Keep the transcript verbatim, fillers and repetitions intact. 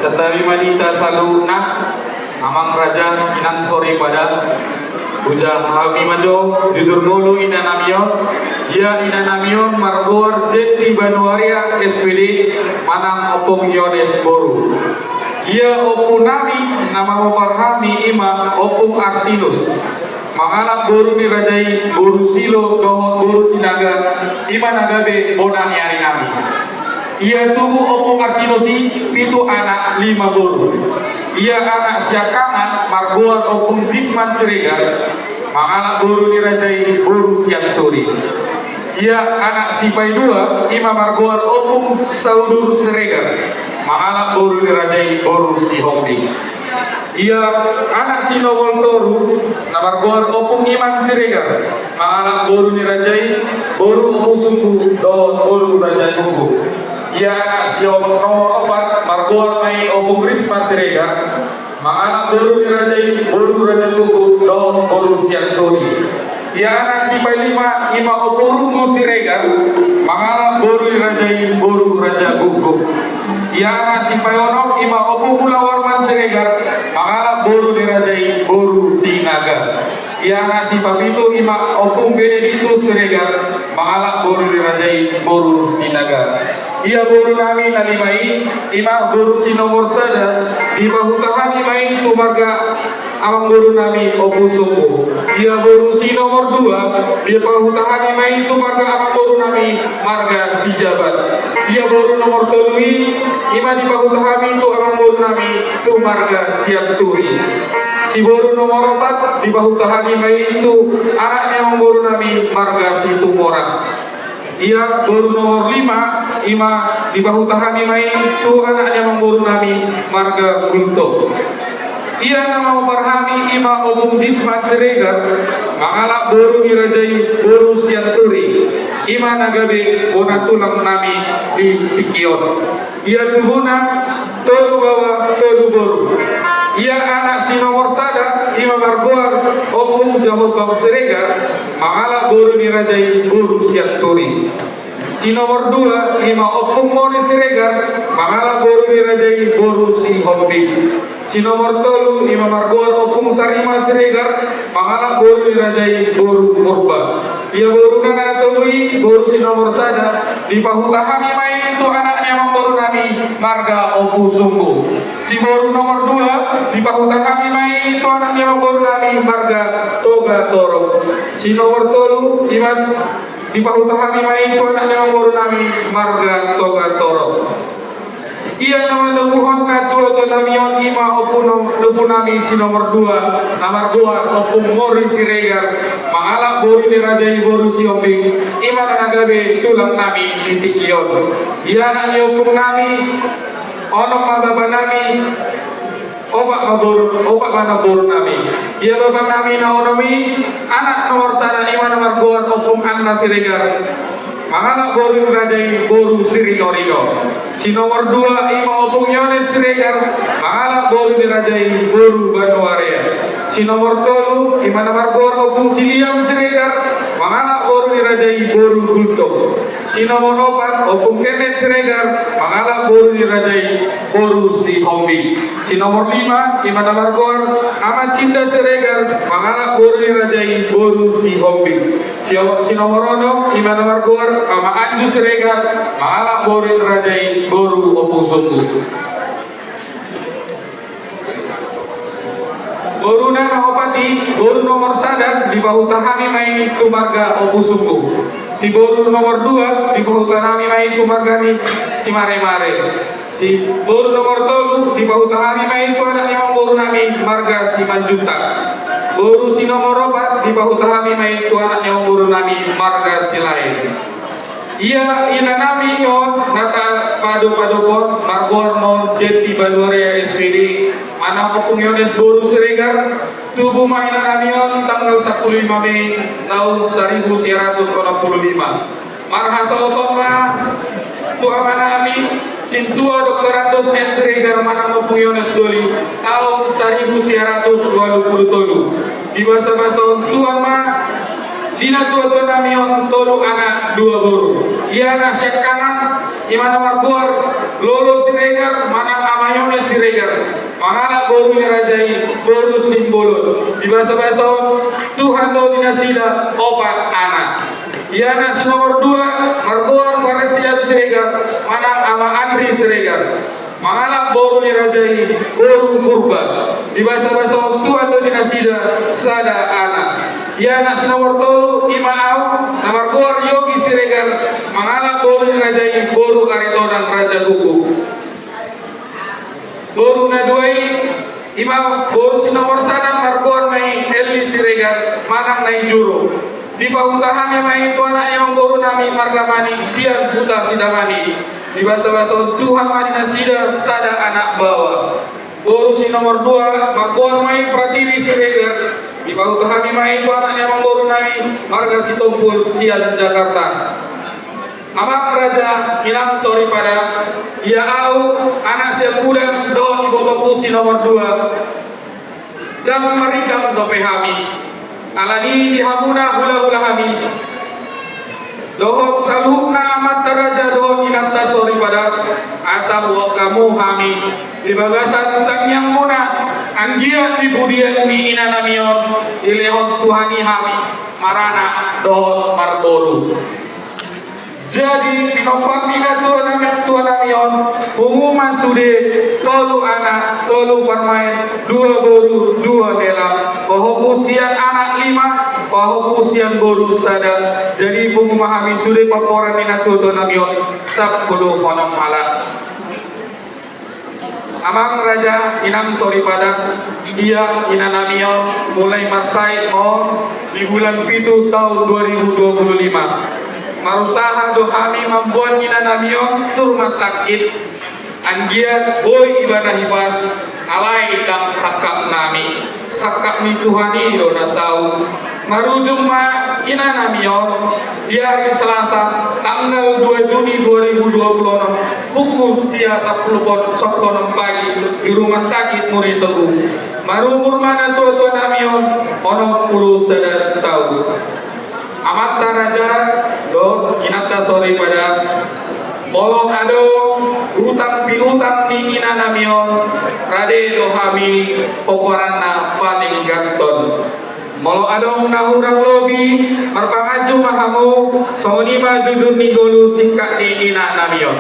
Santabi ma di hita saluhutna, amang raja, inang soripada. Huja hami ma jo, jujur ngolu inanami on. Ia inanami on margoar Jenti Banuaria S P D, manang Ompung Yones boru. Ia ompunami na mamopar hami ima Ompung Artinus, mangalap boru ni raja i boru Silo dohot boru Sinaga, ima na gabe bona ni arinami. Ia tubu Ompung Artinus i pitu anak lima boru. Ia anak siangkangan margoar Ompung Jisman Siregar, mangalap boru ni raja i boru Sianturi. Ia anak sipaidua ima margoar Ompung Saudur Siregar, mangalap boru ni raja i boru Sihombing. Ia anak si nomor tolu na margoar Ompung Iman Siregar, mangalap boru ni raja i boru Ompung Sunggu dohot boru Raja Guguk. Ia anak si nomor opat margoar ma i Ompung Risma Siregar, mangalap boru ni raja i boru Raja Guguk dohot boru Sianturi. Ia anak sipailima ima Ompung Runggu Siregar, mangalap boru ni raja i boru Raja Guguk. Ia anak sipaonom ima Ompung Mulawarman Siregar, mangalap boru ni raja i boru Sinaga. Ia anak sipapitu ima Ompung Benediktus Siregar, mangalap boru ni raja i boru Sinaga. Ia borunami na lima i ima boru si nomor sada, dipahuta hami ma i tu marga amangborunami Ompung Sunggu. Ia boru si nomor dua, dipahuta hami ma i tu marga amangborunami marga Sijabat. Ia boru nomor tolu i ima dipahuta hami tu amangborunami tu marga Sianturi. Si boru nomor opat dipahuta hami ma i tu anak ni amangborunami marga Situmorang. Ia boru nomor lima ima dipahuta hami ma i tu anak ni amangborunami marga Gultom. Ia na mamopar hami ima Ompung Jisman Siregar, mangalap boru ni raja i boru Sianturi, ima na gabe bona tulangnami di tingki on. Ia tubuna tolu baoa tolu boru. Ia anak si nomor sada ima margoar Ompung Jahombang Siregar, mangalap boru ni raja i boru Sianturi. Si nomor dua ima Ompung Mori Siregar, mangalap boru ni raja i boru Sihombing. Si nomor tolu ima margoar Ompung Sarima Siregar, mangalap boru ni raja i boru Purba. Ia boruna na tolu i, boru si nomor sada dipahuta hami ma i tu anak ni amangborunami marga Ompung Sunggu. Si boru nomor dua dipahuta hami ma i tu anak ni amangborunami marga Toga Torop. Si nomor tolu ima dipahuta hami ma i tu anak ni amangborunami marga Toga Torop. Ia na manoguhon natuatuanami on ima ompunami si nomor dua na margoar Ompung Mori Siregar, mangalap boru ni raja i boru Sihombing, ima na gabe tulangnami di tingki on. Ia anak ni ompungnami onom ma bapanami, opat ma boru, opat ma na borunami. Ia bapanami na onom i, anak nomor sada ima na margoar Ompung Anna Siregar, mangalap boru ni raja i boru Sirinorino. Si nomor dua ima Ompung Yones Siregar, mangalap boru ni raja i boru Banuarea. Si nomor tolu ima na margoar Ompung Siliam Siregar, mangalap boru ni raja i boru Gultom. Si nomor opat Ompung Kemet Siregar, mangalap boru ni raja i boru Sihombing. Si nomor lima ima na margoar Ama Cinta Siregar, mangalap boru ni raja i boru Sihombing. Si, si nomor onom ima na margoar Ama Anju Siregar, mangalap boru ni raja i boru Ompung Sunggu. Boruna na opat i, boru nomor sada dipahuta hami ma i tu marga Ompung Sunggu. Si boru nomor dua dipahuta hami ma i tu marga ni Simaremare. Si boru nomor tolu dipahuta hami ma i tu anak ni amangborunami marga Simanjuntak. Boru si nomor opat dipahuta hami ma i tu anak ni amangborunami marga Silaen. Ia inanami on na tapadopadop on margoar ma on Jenti Banuarea S P D, manang Ompung Yones boru Siregar. Tubu ma inanami on tanggal sampulu lima Mei taon saribu sia ratus onom pulu lima. Marhasohoton ma tu amanami Sintua Doktor Andos N Siregar manang Ompung Yones Doli taon saribu sia ratus ualu pulu tolu. Di basabasa on tuan ma di natuatuanami on tolu anak dua boru. Ia anak siangkangan ima na margoar Lolo Siregar manang Ama Yones Siregar. Di basa-basa on, Tuhan do di nasida opat anak. Ia anak si nomor dua, margoar Parisian Siregar, manang Ama Andri Siregar. Mangalap boru ni raja i, boru Purba. Di basa-basa on, Tuhan do di nasida sada anak. Ia anak si nomor tolu, ima au, na margoar Yogi Siregar, mangalap boru ni raja i, boru Aritonang Raja Guguk. Boru na dua i, ima boru si nomor sada, margoar ma i Eli Siregar, manang Nai Juro. Dipahuta hami ma i tu anak ni amangboru nami marga Manik sian Huta Sitamani. Di basa-basa on, Tuhan ma di nasida sada anak baoa. Boru si nomor dua, margoar ma i Pratiwi Siregar. Dipahuta hami ma i tu anak ni amangboru nami marga Sitompul sian Jakarta. Amang raja, inang soripada, ia au, anak siampudan dohot ibotongku si nomor dua, ndang marindang dope hami. Alani i di hamuna hula-hula hami dohot saluhutna amanta raja dohot inanta soripada, asa huhut hamu hami di bagasan tangiangmuna, anggiat di pudian ni inanami on dilehon Tuhan i hami maranak dohot marboru. Jadi, pinompar ni natua-tua nami on, pungu ma sude tolu anak, tolu parumaen, dua boru, dua hela, pahompu sian anak lima, pahompu sian boru sada. Jadi, pungu ma hami sude pinompar ni natua-tua nami on, sampulu onom halak. Amang raja, inang soripada, ia inanami on mulai marsahit ma on di bulan pitu taon dua ribu dua puluh lima. Marusaha do hami mamboan inanami on tu rumah sakit, anggiat boi ibana hipas, alai ndang sangkap nami. Sangkap ni Tuhan i do na saut. Marujung ma inanami on di ari Selasa tanggal dua Juni dua ribu dua puluh enam, pukul sia sampulu pon-, sampulu onom pagi di Rumah Sakit Muritogu. Marumur ma natua-tua nami on onom pulu sada taon. Amanta raja dohot inanta soripada, molo adong utang piutang ni inanami on, rade do hami pomparanna patengganhon. Molo adong na hurang lobi, marpanganju ma hamu, songon i ma jujur ni ngolu singkat ni inanami on.